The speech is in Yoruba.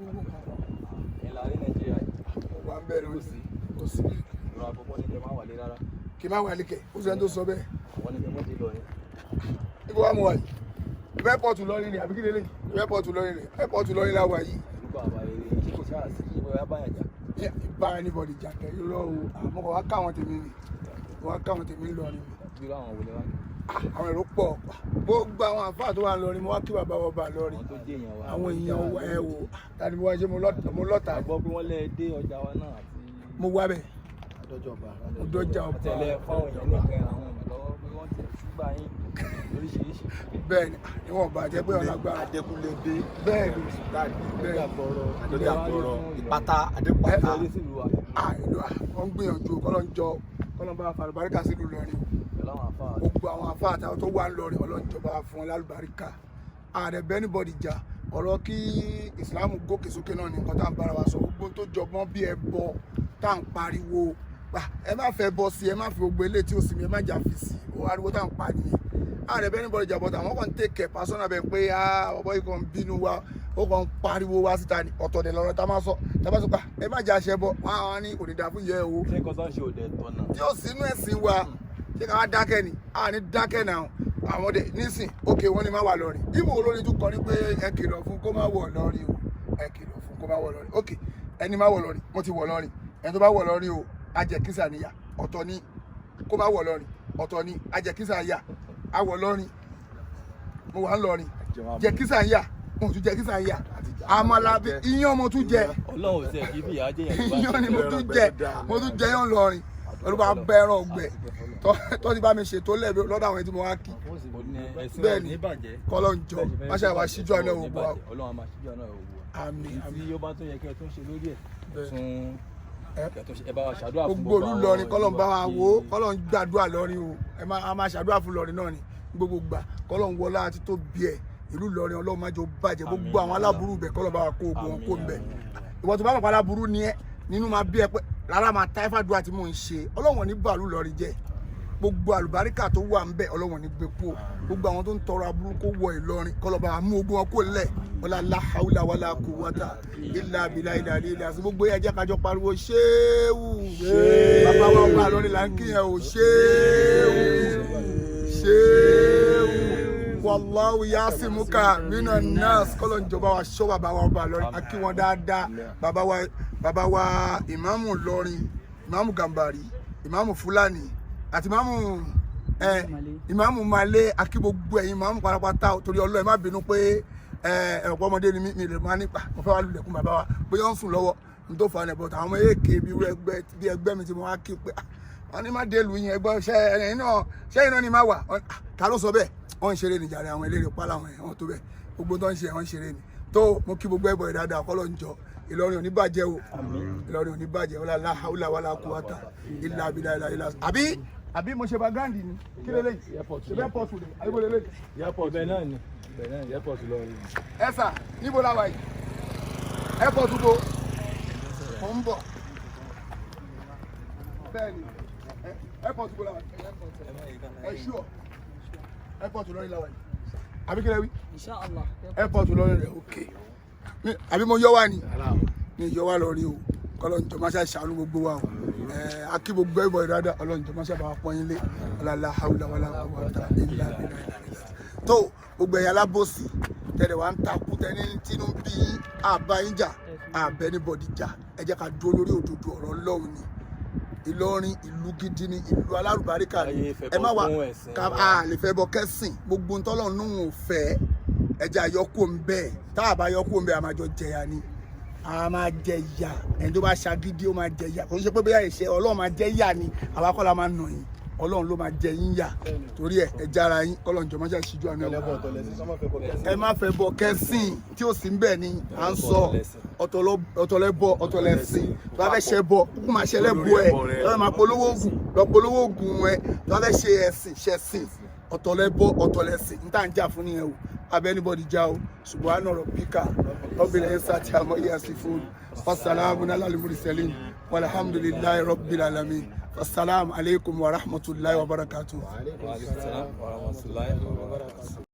Gbogbo nǹkan. Ẹ̀yin la rí Nàìjíríà yìí. Wà ń bẹ̀rẹ̀ Kò sí. Kò sí. Ìrọ̀ àkọ́kọ́ ní kẹ́ máa wà lé rárá. Kí n má wà líkẹ̀, ó sẹ́ni tó sọ bẹ́ẹ̀. Àwọn ní kẹ́ mọ́ ti lọ ni. Ibo wa mo wà yìí? Airport lọ́rin ni àbí kí lélẹ̀? Airport lọ́rin ni, airport lọ́rin la wà yìí. Orúkọ àbáyé ṣé kò sáà sí ìbọn báyà jà? Bá anybody jà kẹ́, irọ́ o. Àmọ́ kò wá káwọn tèmi ni, kò wá káwọn tèmi lọ́rin ni. Bí irú àwọn wọlé wá? Àwọn èrò pọ̀, gbogbo àwọn àfáà tó wà lọ́rin. Mo wá kí bàbá wa bà lọ́rin. Àwọn tó jẹ́ èèyàn wa. Àwọn èèyàn wa, ẹ wò, tani mo wá ṣe? Mo lọ́ta. A gbọ́ pé wọ́n lẹ́ dé ọjà wa náà àti Mo wá bẹ̀. Adọ́jọba. Mo dọ́jà ọba. Tẹ̀lé fáwọn èèyàn ní nǹkan, àwọn èèyàn lọ́wọ́ pé wọ́n tẹ̀ ṣúgbà yín lóríṣiríṣi. Bẹ́ẹ̀ ni, níwọ̀n bá jẹ́ pé ọ̀nà agbára. Adékúnlé dé. Bẹ́ẹ̀ ni. Bẹ́ẹ̀ Adọ́jà gbọ́rọ̀ ìpátá Adépátá. Ẹ sílùú wa. Ah, ìlú à, wọ́n ń gbìyànjú, kọ́lọ́ ń jọ, kọ́lọ́ ń bá falùbáríkà sílùú lọ́rin. Pẹ̀lú àwọn àfáà. Gbogbo àwọn àfáà àtàwọn tó wà ń lọrin, ọlọ́njọba fún wọn lálùbáríkà. Ààrẹ bẹ́ẹ̀ anybody jà. Ọ̀rọ̀ kí ìsìláàmù gòkè sókè náà ní nǹkan tá à ń bára wa sọ. Gbogbo tó jọmọ́ bí ẹ bọ tá à ń pariwo, ẹ má fẹ́ bọ́ sí, ẹ má fi gbogbo eléyìí tí ó sì mí, ẹ má jà fi sí i. Ariwo tá à ń pa nìyẹn. Ààrẹ bẹ́ẹ̀ anybody jà, but àwọn kan take care personal bẹ́ẹ̀ pé ọ̀bọ yìí kan bínú wa, ó kàn ń pariwo wá síta ni. Ọ̀tọ̀ dẹ̀ lọ́rọ̀ tá a máa sọ, tá a bá sọ pé ẹ má jà ṣẹ bọ, wọn á ní kò ní dáa fún yẹ o. Ṣé nǹkan tó ń ṣe òde tọ̀nà? Tí ó sínú ẹ̀sìn wa, ṣé ká wá dákẹ́ ni? A ní dákẹ́ náà. Àwọn dẹ̀ nísìn òkè wọn ni má wà lọ́rin. Ibo olórin tún kọ ní pé ẹ kìlọ̀ fún kó má wọ̀ lọ́rin o, ẹ kìlọ̀ fún kó má wọ̀ lọ́rin. Òkè ẹni má wọ̀ lọ́rin, mo ti wọ̀ lọ́rin. Ẹni tó bá wọ̀ lọ́rin o, ajẹ̀kísà níyà. Ọ̀tọ̀ ni kó má wọ̀ lọ́rin, ọ̀tọ̀ ni ajẹ̀kísà yà. Á wọ̀ lọ́rin, mo wà ń lọ́rin, jẹ̀kísà ń yà, mo tún jẹ̀kísà ń yà. Àmàlà iyán mo tún jẹ. Ọlọ́run ò tiẹ̀ kí fìyà jẹ yẹn tó bá Iyán ni mo tún jẹ, mo tún jẹ yán lọrin olùkọ́ abẹ́rán ọgbẹ́ tó ti bá mi ṣètò lẹ́bi lọ́dọ̀ àwọn ẹni tí mo wá kí. Ẹ̀sìn Bẹ́ẹ̀ ò ni. ní bàjẹ́. Kọ́lọ́ ń jọ má ṣe àwa ṣíjú àná òwò wa. Ọlọ́run á máa ṣíjú àná òwò wa. Àmín, àmín. Tí ó bá tún yẹ kẹ́ ẹ tún ṣe lórí ẹ̀ tún Ẹ. kẹ́ ẹ tún ṣe, ẹ bá wa ṣàdúrà fún Gbogbo olú àwọn lọrin, kọ́lọ́ ń bá wa ìlú wò ó, wa. kọ́lọ́ ń gbàdúrà lọrin o. Ẹ má a máa ṣàdúrà fún lọrin náà ni gbogbo gbà. Kọ́lọ́ ń wọlá àti tó bí ẹ ìlú lọrin, Ọlọ́run má jẹ́ ó bàjẹ́. Gbogbo àwọn aláburú bẹ̀, kọ́lọ́ bá wa kó ogun wọn kó ń bẹ̀. Ìwọ tó bá mọ̀ pé aláburú ni ẹ nínú máa bí ẹ pé rárá, máa ta ẹ́fà dúrà tí mò ń ṣe. Ọlọ́run ò ní bàálù lọrin jẹ́. Gbogbo àlùbáríkà tó wà ń bẹ̀, Ọlọ́run ò ní gbé kú o. Gbogbo àwọn tó ń tọrọ aburú kó wọ Ìlọrin, kọ́lọ́ bá wa mú ogun wọn kó lẹ̀. Wala la hawla wala quwwata illa billahi ilà ilà sí. Gbogbo ẹ jẹ́ ká jọ pariwo ṣéwù. Bàbá wa ọba lórí là ń kíyàn o. Ṣéwù, ṣéwù, wallahu yasimuka minan nas. Kọ́lọ̀ ń jọba wa ṣọ́ bàbá wa ọba lórí, a kí wọn dáadáa. Bàbá wa, bàbá wa ìmáàmù lọrin, ìmáàmù Gàmbàrí, ìmáàmù Fúlàní àti ìmáàmù ẹ ìmáàmù Malé, akí gbogbo ẹ̀yin ìmáàmù pátápátá. Torí Ọlọ́run, ẹ má bínú pé ẹ ọ̀pọ̀ ọmọdé ni mí, mi lè máa nípa mo fẹ́ wá lulẹ̀kùn bàbá wa bóyá ó ń sùn lọ́wọ́ n tó fà á nẹ̀bọ̀. Àwọn ọmọ èké bí irú ẹgbẹ́ bí ẹgbẹ́ mi tí mo wá kí pé wọ́n ní má dé lu yín ẹgbẹ́ ṣẹ́ ẹ̀yin náà, ṣẹ́yìn náà ni má wà. Ta ló sọ bẹ́ẹ̀? Wọ́n ń ṣeré nìjàre. Àwọn eléré pa làwọn ẹ̀ wọ́n tó bẹ́ẹ̀. Gbogbo tó ń ṣe, wọ́n ń ṣeré ni. Tó mo kí gbogbo ẹ̀bọ̀ ìdáadáa. Kọ́ ló ń jọ Ìlọrin ò ní bàjẹ́ o, Ìlọrin ò ní bàjẹ́. Wala la hawla wala quwwata illa billahi ilà. Àbí mo ṣe background ni? Kí lélẹ́yìí? Ṣe bẹ́ẹ̀ pọ̀tù lè àbí mo lélẹ́yìí? Airport ibẹ̀ náà ni, ibẹ̀ náà ni airport lọ rí. Ẹ sà, níbo la wà yìí? Airport bo mo ń bọ̀. Bẹ́ẹ̀ ni, airport bo la wà yìí? Ẹ ṣúọ̀, airport lọ́rin la wà yìí, àbí kí lẹ wí? Inshallah. Airport lọ́rin rẹ̀, ok. Àbí mo yọ wá ni? Mi yọ wá lọ rí o. Kọlọ́njọ́ máa ṣe àṣàánú gbogbo wa o. Ẹ akí gbogbo ẹ̀bọ̀ ìdáadáa. Ọlọ́njọ́ máa ṣe àbáwá pọ́n yín lé. La hawla wala quwwata illa billah. Tó gbogbo ẹ̀yà alábòsí tẹ̀lé wa ń takú tẹ́ni tínú bí àbá yín jà, àbẹ́ ní bọ̀dì jà. Ẹ jẹ́ ká dúró lórí òdodo ọ̀rọ̀ Ọlọ́run ni. Ìlọrin ìlú gidi ni, ìlú alárùbáríkà ni. Ayé fẹ́ Ẹ má bọ́ wá fún ẹ̀sìn ká wa. A lè fẹ́ bọ kẹ́sìn. Gbogbo ntọ́lọ́run nù ún fẹ́, ẹ jẹ́ àyọkù ń bẹ́ẹ̀. Tá a bá yọkù ń bẹ́ẹ̀, a máa jọ jẹyà ni, a máa jẹ ìyà. Ẹni tó bá ṣagídí, ó máa jẹ ìyà. Kò ń ṣe pé bóyá ìṣe Ọlọ́run máa jẹ ìyà ni. Àwa kọ́ la máa nà yín, Ọlọ́run ló máa jẹ yín yà. Torí ẹ ẹ jára yín. Kọ́lọ́run jọ máa ṣe àṣìjú àánú ẹ̀. Ẹ má fẹ́ bọ kẹ́sìn tí ó sì ń bẹ̀ ni à ń sọ. Ọ̀tọ̀lẹ́bọ, ọ̀tọ̀lẹ́sìn. Tó bá fẹ́ ṣe bọ, kúkú máa ṣe lẹ́bọ ẹ̀. Tó bá máa polówó oògùn, lọ polówó oògùn ẹ̀. Tó bá fẹ́ ṣe ẹ̀sìn, ṣẹ̀sìn. Ọ̀tọ̀lẹ́bọ, ọ̀tọ̀lẹ́sìn n tá à ń jà fún nìyẹn o. Abẹ́ anybody já o. Subhana rabbika rabbil izzati amma yasifun, wasalaamun ala al-mursalin, walhamdulillahi rabbil alamin. Wasalaamu alaykum wa rahmatulahi wa barakatuh. Wa alaikum salam wa rahmatullahi wa barakatuh.